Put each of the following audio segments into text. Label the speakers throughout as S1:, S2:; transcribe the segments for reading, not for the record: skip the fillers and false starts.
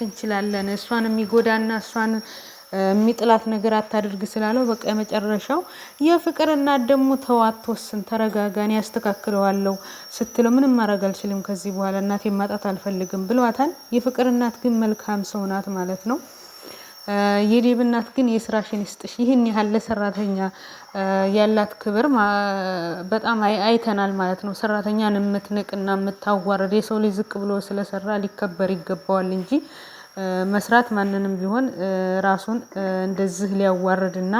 S1: እንችላለን እሷን የሚጎዳና እሷን የሚጥላት ነገር አታድርግ ስላለው በቃ የመጨረሻው የፍቅር እናት ደግሞ ተው አትወስን፣ ተረጋጋ፣ እኔ ያስተካክለዋለሁ ስትለው ምንም ማድረግ አልችልም ከዚህ በኋላ እናቴ ማጣት አልፈልግም ብሏታል። የፍቅር እናት ግን መልካም ሰው ናት ማለት ነው። የዴብ እናት ግን የስራሽን ይስጥሽ። ይህን ያህል ለሰራተኛ ያላት ክብር በጣም አይተናል ማለት ነው። ሰራተኛን የምትንቅና የምታዋርድ የሰው ልጅ ዝቅ ብሎ ስለሰራ ሊከበር ይገባዋል እንጂ መስራት ማንንም ቢሆን ራሱን እንደዚህ ሊያዋርድና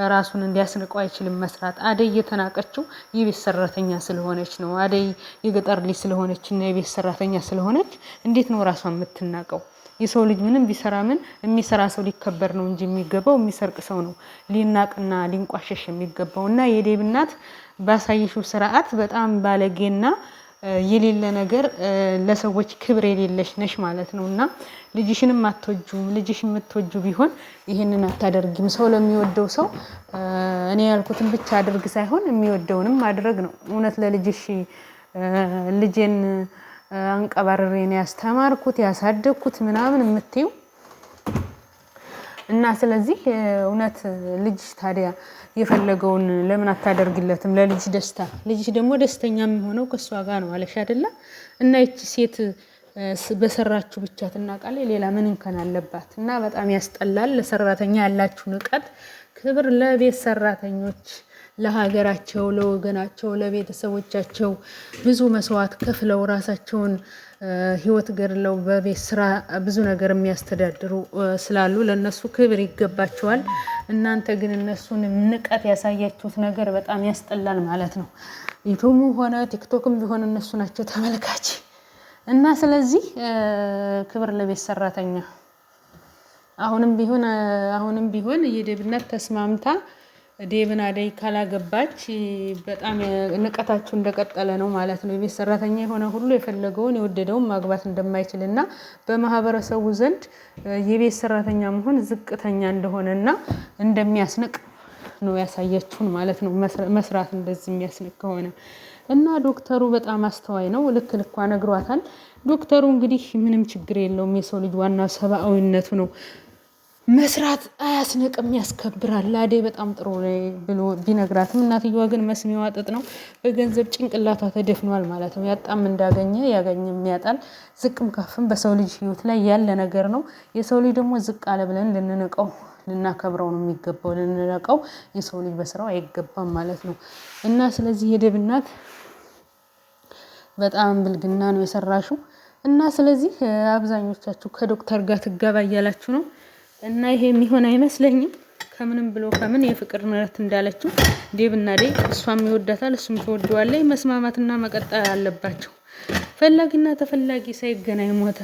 S1: ራሱን እንዲያስንቀው አይችልም። መስራት አደይ የተናቀችው የቤት ሰራተኛ ስለሆነች ነው። አደይ የገጠር ልጅ ስለሆነች እና የቤት ሰራተኛ ስለሆነች እንዴት ነው ራሷን የምትናቀው? የሰው ልጅ ምንም ቢሰራ ምን የሚሰራ ሰው ሊከበር ነው እንጂ የሚገባው የሚሰርቅ ሰው ነው ሊናቅና ሊንቋሸሽ የሚገባው። እና የዴብ እናት ባሳየሽው ስርዓት በጣም ባለጌና የሌለ ነገር ለሰዎች ክብር የሌለሽ ነሽ ማለት ነው። እና ልጅሽንም አትወጂውም። ልጅሽ የምትወጁ ቢሆን ይህንን አታደርጊም። ሰው ለሚወደው ሰው እኔ ያልኩትን ብቻ አድርግ ሳይሆን የሚወደውንም ማድረግ ነው። እውነት ለልጅሽ ልጄን አንቀባርሬ ነው ያስተማርኩት ያሳደግኩት ምናምን የምትይው እና ስለዚህ እውነት ልጅ ታዲያ የፈለገውን ለምን አታደርግለትም? ለልጅ ደስታ ልጅ ደግሞ ደስተኛ የሚሆነው ከእሷ ጋር ነው አለሽ አይደለ? እና ይቺ ሴት በሰራችሁ ብቻ ትናቃለች። ሌላ ምን እንከን አለባት? እና በጣም ያስጠላል። ለሰራተኛ ያላችሁ ንቀት። ክብር ለቤት ሰራተኞች፣ ለሀገራቸው፣ ለወገናቸው፣ ለቤተሰቦቻቸው ብዙ መስዋዕት ከፍለው ራሳቸውን ህይወት ገድለው በቤት ስራ ብዙ ነገር የሚያስተዳድሩ ስላሉ ለእነሱ ክብር ይገባቸዋል። እናንተ ግን እነሱን ንቀት ያሳያችሁት ነገር በጣም ያስጠላል ማለት ነው። ዩቱብም ሆነ ቲክቶክም ቢሆን እነሱ ናቸው ተመልካች እና ስለዚህ ክብር ለቤት ሰራተኛ። አሁንም ቢሆን አሁንም ቢሆን የዴብነት ተስማምታ ዴብን አደይ ካላገባች በጣም ንቀታችሁ እንደቀጠለ ነው ማለት ነው። የቤት ሰራተኛ የሆነ ሁሉ የፈለገውን የወደደውን ማግባት እንደማይችል እና በማህበረሰቡ ዘንድ የቤት ሰራተኛ መሆን ዝቅተኛ እንደሆነና እንደሚያስንቅ ነው ያሳያችሁን ማለት ነው። መስራት እንደዚህ የሚያስንቅ ከሆነ እና ዶክተሩ በጣም አስተዋይ ነው። ልክ ልኳ ነግሯታል። ዶክተሩ እንግዲህ ምንም ችግር የለውም የሰው ልጅ ዋና ሰብአዊነቱ ነው። መስራት አያስንቅም ያስከብራል። አደይ በጣም ጥሩ ብሎ ቢነግራትም እናትየዋ ግን መስሚዋ ጥጥ ነው። በገንዘብ ጭንቅላቷ ተደፍኗል ማለት ነው። ያጣም እንዳገኘ ያገኘም ያጣል። ዝቅም ከፍም በሰው ልጅ ሕይወት ላይ ያለ ነገር ነው። የሰው ልጅ ደግሞ ዝቅ አለ ብለን ልንንቀው ልናከብረው ነው የሚገባው። ልንነቀው የሰው ልጅ በስራው አይገባም ማለት ነው። እና ስለዚህ የደብ እናት በጣም ብልግና ነው የሰራሽው። እና ስለዚህ አብዛኞቻችሁ ከዶክተር ጋር ትጋባ እያላችሁ ነው እና ይሄ የሚሆን አይመስለኝም። ከምንም ብሎ ከምን የፍቅር ምረት እንዳለችው ዴብና ዴ እሷም ይወዳታል እሱም ትወደዋለች። መስማማትና መቀጠል አለባቸው። ፈላጊና ተፈላጊ ሳይገናኝ ሞተ።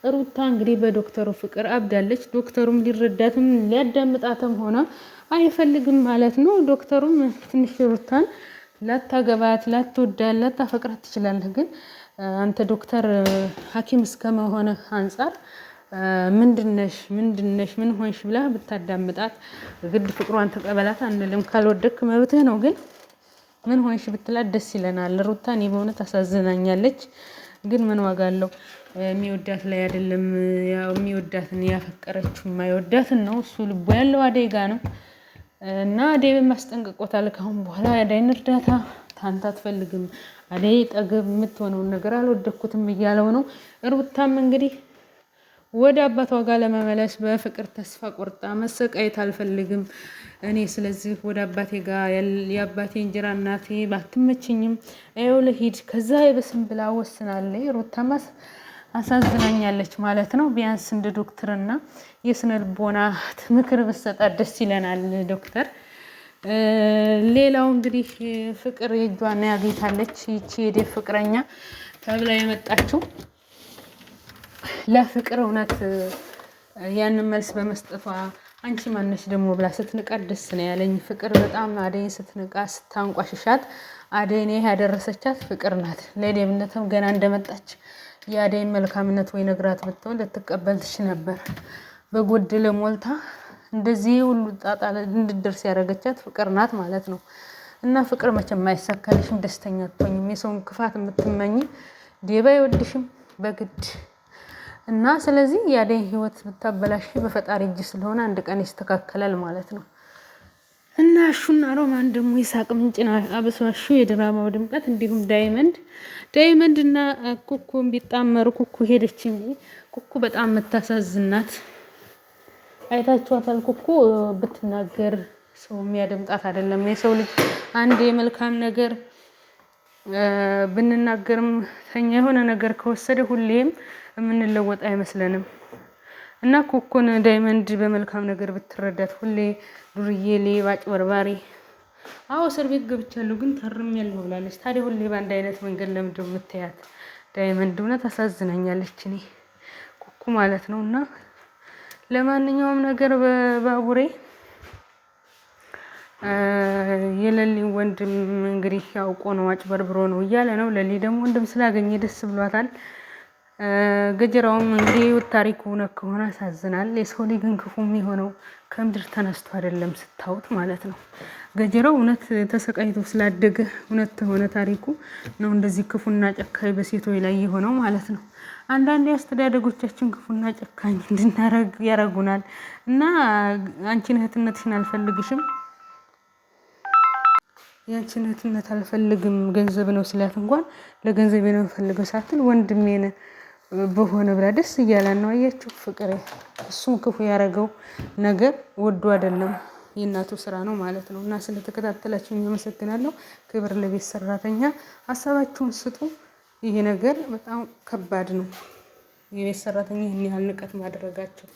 S1: ሩታ እንግዲህ በዶክተሩ ፍቅር አብዳለች። ዶክተሩም ሊረዳትም ሊያዳምጣትም ሆነ አይፈልግም ማለት ነው። ዶክተሩም ትንሽ ሩታን ላታገባት፣ ላትወዳት፣ ላታፈቅራት ትችላለህ፣ ግን አንተ ዶክተር ሐኪም እስከመሆንህ አንጻር ምንድነሽ ምንድነሽ ምን ሆንሽ ብላ ብታዳምጣት ግድ ፍቅሯን ተቀበላት አንልም። ካልወደክ መብትህ ነው። ግን ምን ሆንሽ ብትላት ደስ ይለናል። ሩታ እኔ በእውነት አሳዝናኛለች። ግን ምን ዋጋ አለው? የሚወዳት ላይ አይደለም የሚወዳትን ያፈቀረችው የማይወዳትን ነው። እሱ ልቦ ያለው አደይ ጋ ነው እና አደይ ማስጠንቅቆታል። ካሁን በኋላ አደይን እርዳታ ታንተ አትፈልግም፣ አደይ ጠገብ የምትሆነውን ነገር አልወደኩትም እያለው ነው። ሩታም እንግዲህ ወደ አባቷ ጋር ለመመለስ በፍቅር ተስፋ ቆርጣ መሰቃየት አልፈልግም እኔ ስለዚህ ወደ አባቴ ጋር የአባቴ እንጀራ እናቴ ባትመችኝም ይኸው ልሂድ ከዛ የበስም ብላ ወስናለች። ሩታማ አሳዝናኛለች ማለት ነው። ቢያንስ እንደ ዶክተርና የስነ ልቦና ምክር ብትሰጣት ደስ ይለናል ዶክተር። ሌላው እንግዲህ ፍቅር የእጇን ያግኝታለች። ይቺ የዴቭ ፍቅረኛ ተብላ የመጣችው ለፍቅር እውነት ያንን መልስ በመስጠቷ አንቺ ማነሽ ደግሞ ብላ ስትንቃት ደስ ነው ያለኝ። ፍቅር በጣም አደይን ስትንቃ ስታንቋሽሻት አደይን ይህ ያደረሰቻት ፍቅር ናት። ለዴብነትም ገና እንደመጣች የአደይን መልካምነት ወይ ነግራት ብትሆን ልትቀበል ትች ነበር። በጎደለ ሞልታ እንደዚህ ሁሉ ጣጣ እንድደርስ ያደረገቻት ፍቅር ናት ማለት ነው። እና ፍቅር መቼም አይሳካልሽም፣ ደስተኛ አትሆኝም። የሰውን ክፋት የምትመኝ ዴባ አይወድሽም በግድ እና ስለዚህ የአደይ ህይወት ብታበላሽ በፈጣሪ እጅ ስለሆነ አንድ ቀን ይስተካከላል ማለት ነው። እና እሹና ሮማን ደግሞ የሳቅ ምንጭ አብሶ እሹ የድራማው ድምቀት፣ እንዲሁም ዳይመንድ ዳይመንድ እና ኩኩን ቢጣመሩ ኩኩ ሄደች እንጂ ኩኩ በጣም የምታሳዝናት አይታችኋታል። ኩኩ ብትናገር ሰው የሚያደምጣት አይደለም። የሰው ልጅ አንድ የመልካም ነገር ብንናገርም ተኛ የሆነ ነገር ከወሰደ ሁሌም የምንለወጥ አይመስለንም። እና ኩኩን ዳይመንድ በመልካም ነገር ብትረዳት፣ ሁሌ ዱርዬ፣ ሌባ፣ አጭበርባሪ፣ አዎ እስር ቤት ገብቻለሁ ግን ታርሜያለሁ ብላለች። ታዲያ ሁሌ በአንድ አይነት መንገድ ለምንድን ነው የምታያት? ዳይመንድ እውነት አሳዝናኛለች፣ እኔ ኩኩ ማለት ነው። እና ለማንኛውም ነገር በባቡሬ የለሊ ወንድም እንግዲህ ያውቆ ነው አጭበርብሮ ነው እያለ ነው። ለሊ ደግሞ ወንድም ስላገኘ ደስ ብሏታል። ገጀራውም እንግዲህ ታሪኩ እውነት ከሆነ ያሳዝናል። የሰው ልጅ ግን ክፉ የሚሆነው ከምድር ተነስቶ አይደለም ስታዩት ማለት ነው። ገጀራው እውነት ተሰቃይቶ ስላደገ እውነት ተሆነ ታሪኩ ነው እንደዚህ ክፉና ጨካኝ በሴቶች ላይ የሆነው ማለት ነው። አንዳንድ አስተዳደጎቻችን ክፉና ጨካኝ እንድናረግ ያረጉናል። እና አንቺን እህትነትሽን አልፈልግሽም ያንቺን እህትነት አልፈልግም ገንዘብ ነው ስላት እንኳን ለገንዘቤ ነው የምፈልገው ሳትል ወንድሜን በሆነ ብላ ደስ እያላን ነው። አያችሁ ፍቅር እሱም ክፉ ያደረገው ነገር ወዶ አይደለም የእናቱ ስራ ነው ማለት ነው። እና ስለተከታተላችሁ አመሰግናለሁ። ክብር ለቤት ሰራተኛ። ሀሳባችሁን ስጡ። ይሄ ነገር በጣም ከባድ ነው። የቤት ሰራተኛ ይህን ያህል ንቀት ማድረጋቸው